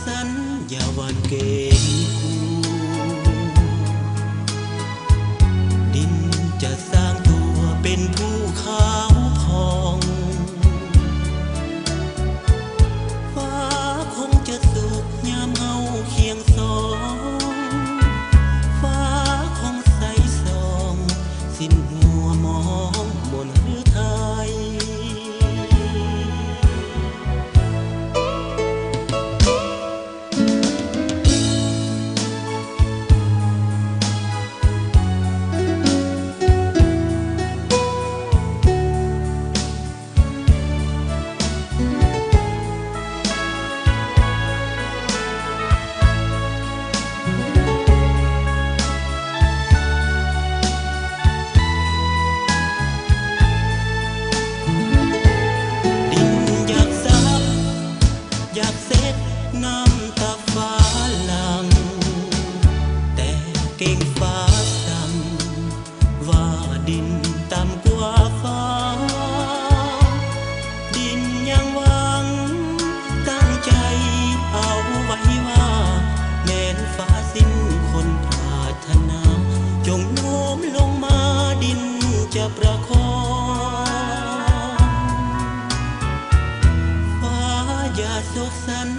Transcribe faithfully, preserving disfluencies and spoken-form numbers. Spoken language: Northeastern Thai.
สันอย่าหวั่นเกรงกลัว ดินจะสร้างตัวเป็นภูเขาพอง ฟ้าคงจะสุกยามเฮาเคียงสอง ฟ้าคงใสส่อง สิ้นมัวมองมนฤทัย ดินอยากซับ อยากเซ็ดน้ำตาฟ้าหลัง แต่เก่งฟ้าสั่ง ว่าดินต่ำกว่าฟ้า ดินยังหวังตั้งใจเอาไว้ว่า แม้นฟ้าสิ้นคนปรารถนา จงโน้มลงมาดินจะประคอง ฟ้าอย่าโศกสัน